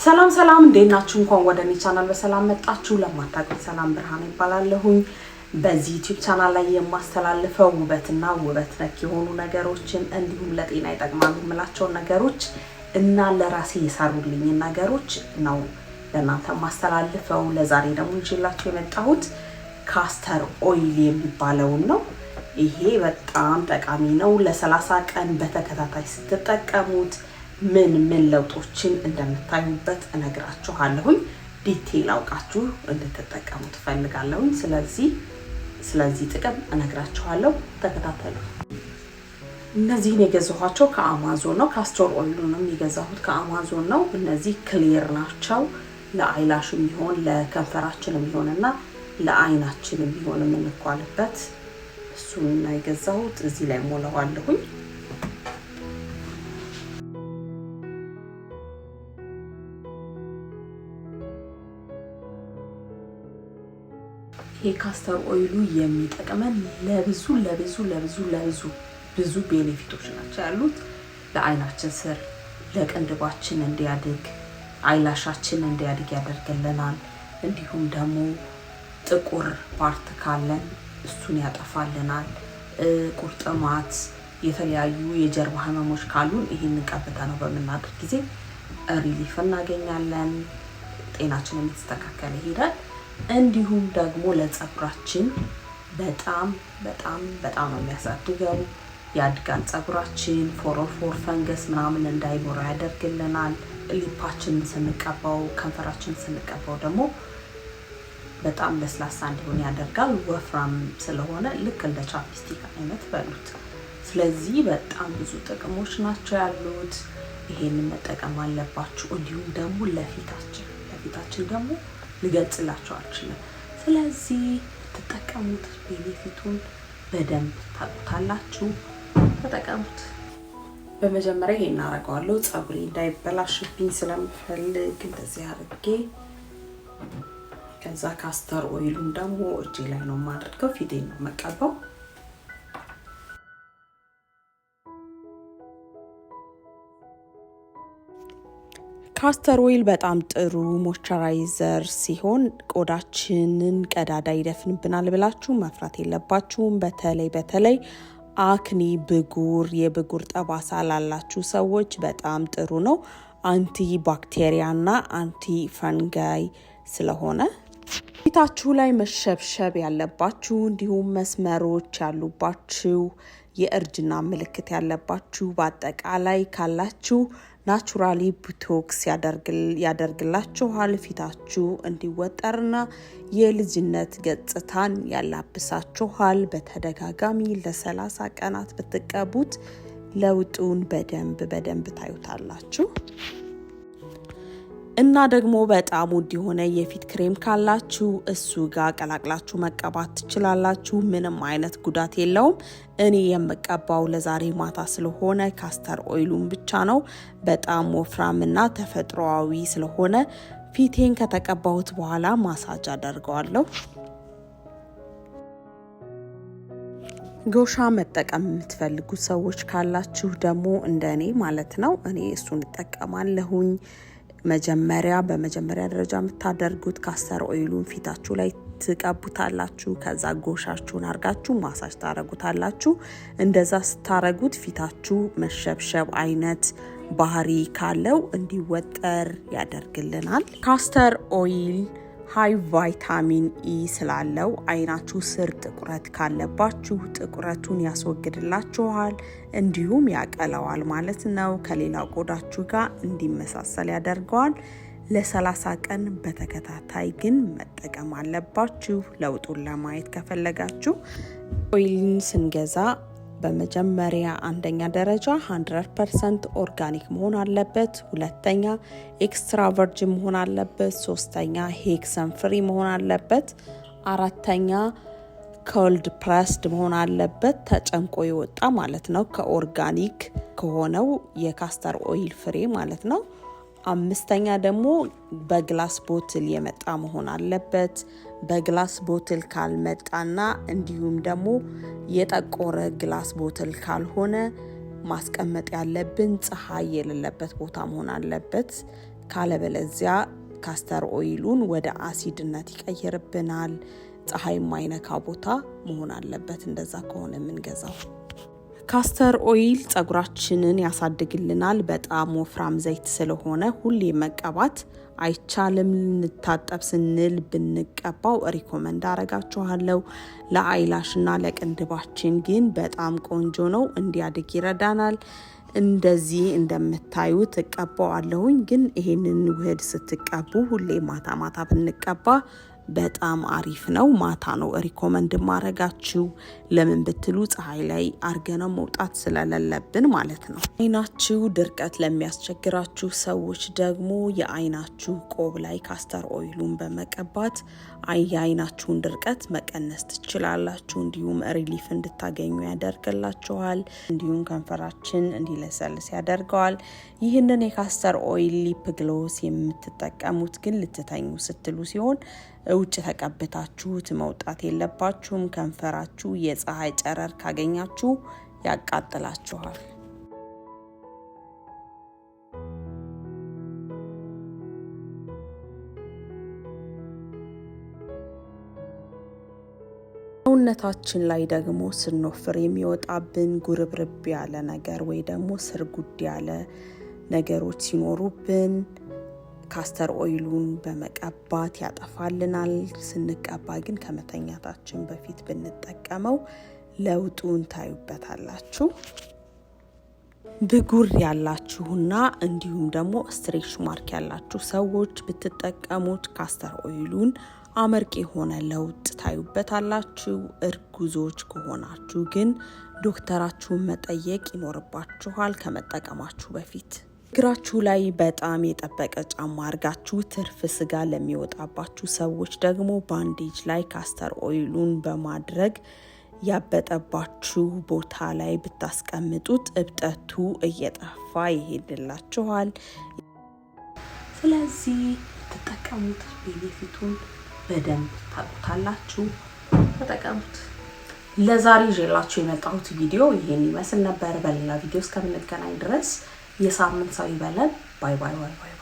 ሰላም ሰላም፣ እንዴት ናችሁ? እንኳን ወደ እኔ ቻናል በሰላም መጣችሁ። ለማታውቁኝ ሰላም ብርሃን ይባላለሁኝ። በዚህ YouTube channel ላይ የማስተላልፈው ውበትና ውበት ነክ የሆኑ ነገሮችን እንዲሁም ለጤና ይጠቅማሉ የምላቸውን ነገሮች እና ለራሴ የሰሩልኝን ነገሮች ነው ለእናንተ ማስተላልፈው። ለዛሬ ደግሞ ይዤላችሁ የመጣሁት castor oil የሚባለውን ነው። ይሄ በጣም ጠቃሚ ነው። ለ30 ቀን በተከታታይ ስትጠቀሙት ምን ምን ለውጦችን እንደምታዩበት እነግራችኋለሁኝ። Detail አውቃችሁ እንድትጠቀሙ ትፈልጋለሁኝ። ስለዚህ ጥቅም እነግራችኋለሁ። ተከታተሉ። እነዚህን የገዛኋቸው ከአማዞን ነው። Castor oil ኡንም የገዛሁት ከአማዞን ነው። እነዚህ clear ናቸው። ለ eyelash የሚሆን፣ ለከንፈራችን የሚሆን እና ለአይናችን የሚሆን የምንኳልበት እሱን ነው የገዛሁት። እዚህ ላይ ሞላዋለሁኝ። ይሄ castor oil ኡ የሚጠቅመን ለብዙ ለብዙ ለብዙ ለብዙ ብዙ benefit ኦች ናቸው ያሉት። ለአይናችን ስር፣ ለቅንድባችን እንዲያድግ፣ eyelash ኣችን እንዲያድግ ያደርግልናል። እንዲሁም ደግሞ ጥቁር part ካለን እሱን ያጠፋልናል። ቁርጥማት፣ የተለያዩ የጀርባ ህመሞች ካሉን ይህንን ቀብተነው በምናድር ጊዜ relief እናገኛለን። ጤናችን እየተስተካከለ ይሄዳል። እንዲሁም ደግሞ ለጸጉራችን በጣም በጣም በጣም ነው የሚያሳድገው። ያድጋል ጸጉራችን፣ ፎሮፎር፣ ፈንገስ ምናምን እንዳይኖረው ያደርግልናል። Lip ኣችንን ስንቀባው፣ ከንፈራችንን ስንቀባው ደግሞ በጣም ለስላሳ እንዲሆን ያደርጋል። ወፍራም ስለሆነ ልክ እንደ chapstick አይነት በሉት። ስለዚህ በጣም ብዙ ጥቅሞች ናቸው ያሉት። ይሄንን መጠቀም አለባችሁ። እንዲሁም ደግሞ ለፊታችን ደግሞ ልገልጽላችሁ አልችልም። ስለዚህ ትጠቀሙት፣ benefit ኡን በደንብ ታውቁታላችሁ። ተጠቀሙት። በመጀመሪያ ይሄን አደርገዋለሁ። ፀጉሬ እንዳይበላሽብኝ ስለምፈልግ እንደዚህ አድርጌ፣ ከዛ castor oil ኡን ደግሞ እጄ ላይ ነው የማደርገው። ፊቴን ነው የምቀባው። Castor oil በጣም ጥሩ moisturizer ሲሆን ቆዳችንን ቀዳዳ ይደፍንብናል ብላችሁ መፍራት የለባችሁም። በተለይ በተለይ acne፣ ብጉር፣ የብጉር ጠባሳ ላላችሁ ሰዎች በጣም ጥሩ ነው። Anti bacteria እና anti fungi ስለሆነ፣ ፊታችሁ ላይ መሸብሸብ ያለባችሁ፣ እንዲሁም መስመሮች ያሉባችሁ፣ የእርጅና ምልክት ያለባችሁ በአጠቃላይ ካላችሁ naturally botox ያደርግላችኋል። ፊታችሁ እንዲወጠርና የልጅነት ገጽታን ያላብሳችኋል። በተደጋጋሚ ለ30 ቀናት ብትቀቡት ለውጡን በደንብ በደንብ ታዩታላችሁ። እና ደግሞ በጣም ውድ የሆነ የፊት ክሬም ካላችሁ እሱ ጋር ቀላቅላችሁ መቀባት ትችላላችሁ። ምንም አይነት ጉዳት የለውም። እኔ የምቀባው ለዛሬ ማታ ስለሆነ castor oil ኡን ብቻ ነው። በጣም ወፍራምና ተፈጥሮአዊ ስለሆነ ፊቴን ከተቀባሁት በኋላ ማሳጅ አደርገዋለሁ። Gua sha መጠቀም የምትፈልጉ ሰዎች ካላችሁ ደግሞ እንደ እኔ ማለት ነው፣ እኔ እሱን እጠቀማለሁኝ። በመጀመሪያ ደረጃ የምታደርጉት castor oil ኡን ፊታችሁ ላይ ትቀቡታላችሁ። ከዛ gua sha ችሁን አርጋችሁ ማሳጅ ታረጉታላችሁ። እንደዛ ስታረጉት ፊታችሁ መሸብሸብ አይነት ባህሪ ካለው እንዲወጠር ያደርግልናል። Castor oil high vitamin E ስላለው አይናችሁ ስር ጥቁረት ካለባችሁ ጥቁረቱን ያስወግድላችኋል፣ እንዲሁም ያቀለዋል ማለት ነው። ከሌላው ቆዳችሁ ጋር እንዲመሳሰል ያደርገዋል። ለ30 ቀን በተከታታይ ግን መጠቀም አለባችሁ ለውጡን ለማየት ከፈለጋችሁ። Oil ን ስንገዛ በመጀመሪያ አንደኛ ደረጃ 100% organic መሆን አለበት። ሁለተኛ extra virgin መሆን አለበት። ሶስተኛ hexane free መሆን አለበት። አራተኛ cold pressed መሆን አለበት። ተጨምቆ የወጣ ማለት ነው፣ ከ organic ከሆነው የ castor oil ፍሬ ማለት ነው። አምስተኛ ደግሞ በ glass bottle የመጣ መሆን አለበት። በ glass bottle ካልመጣና እንዲሁም ደግሞ የጠቆረ glass bottle ካልሆነ ማስቀመጥ ያለብን ፀሐይ የሌለበት ቦታ መሆን አለበት። ካለበለዚያ castor oil ኡን ወደ አሲድነት ይቀይርብናል። ፀሐይ የማይነካ ቦታ መሆን አለበት እንደዛ ከሆነ የምንገዛው። Castor oil ጸጉራችንን ያሳድግልናል። በጣም ወፍራም ዘይት ስለሆነ ሁሌ መቀባት አይቻልም። ልንታጠብ ስንል ብንቀባው recommend አረጋችኋለሁ። ለ eyelash እና ለቅንድባችን ግን በጣም ቆንጆ ነው፣ እንዲያድግ ይረዳናል። እንደዚህ እንደምታዩት እቀባዋለሁኝ። ግን ይሄንን ውህድ ስትቀቡ ሁሌ ማታ ማታ ብንቀባ በጣም አሪፍ ነው። ማታ ነው recommend ማረጋችሁ። ለምን ብትሉ ፀሐይ ላይ አርገነው መውጣት ስለሌለብን ማለት ነው። አይናችሁ ድርቀት ለሚያስቸግራችሁ ሰዎች ደግሞ የአይናችሁ ቆብ ላይ castor oil ኡን በመቀባት የአይናችሁን ድርቀት መቀነስ ትችላላችሁ። እንዲሁም relief እንድታገኙ ያደርግላችኋል። እንዲሁም ከንፈራችን እንዲለሰልስ ያደርገዋል። ይህንን የ castor oil lip gloss የምትጠቀሙት ግን ልትተኙ ስትሉ ሲሆን ውጭ ተቀብታችሁት መውጣት የለባችሁም። ከንፈራችሁ የፀሐይ ጨረር ካገኛችሁ ያቃጥላችኋል። ሰውነታችን ላይ ደግሞ ስንወፍር የሚወጣብን ጉርብርብ ያለ ነገር ወይ ደግሞ ስርጉድ ያለ ነገሮች ሲኖሩብን castor oil ኡን በመቀባት ያጠፋልናል። ስንቀባ ግን ከመተኛታችን በፊት ብንጠቀመው ለውጡን ታዩበታላችሁ። ብጉር ያላችሁና እንዲሁም ደግሞ stretch mark ያላችሁ ሰዎች ብትጠቀሙት castor oil ኡን አመርቂ የሆነ ለውጥ ታዩበታላችሁ። እርጉዞች ከሆናችሁ ግን ዶክተራችሁን መጠየቅ ይኖርባችኋል ከመጠቀማችሁ በፊት። እግራችሁ ላይ በጣም የጠበቀ ጫማ አርጋችሁ ትርፍ ስጋ ለሚወጣባችሁ ሰዎች ደግሞ bandage ላይ castor oil ኡን በማድረግ ያበጠባችሁ ቦታ ላይ ብታስቀምጡት እብጠቱ እየጠፋ ይሄድላችኋል። ስለዚህ ተጠቀሙት። Benefit ኡን በደንብ ታውቁታላችሁ። ተጠቀሙት። ለዛሬ ይዤላችሁ የመጣሁት ቪዲዮ ይሄን ይመስል ነበር። በሌላ ቪዲዮ እስከምንገናኝ ድረስ የሳምንት ሰው ይበለን። Bye bye bye bye።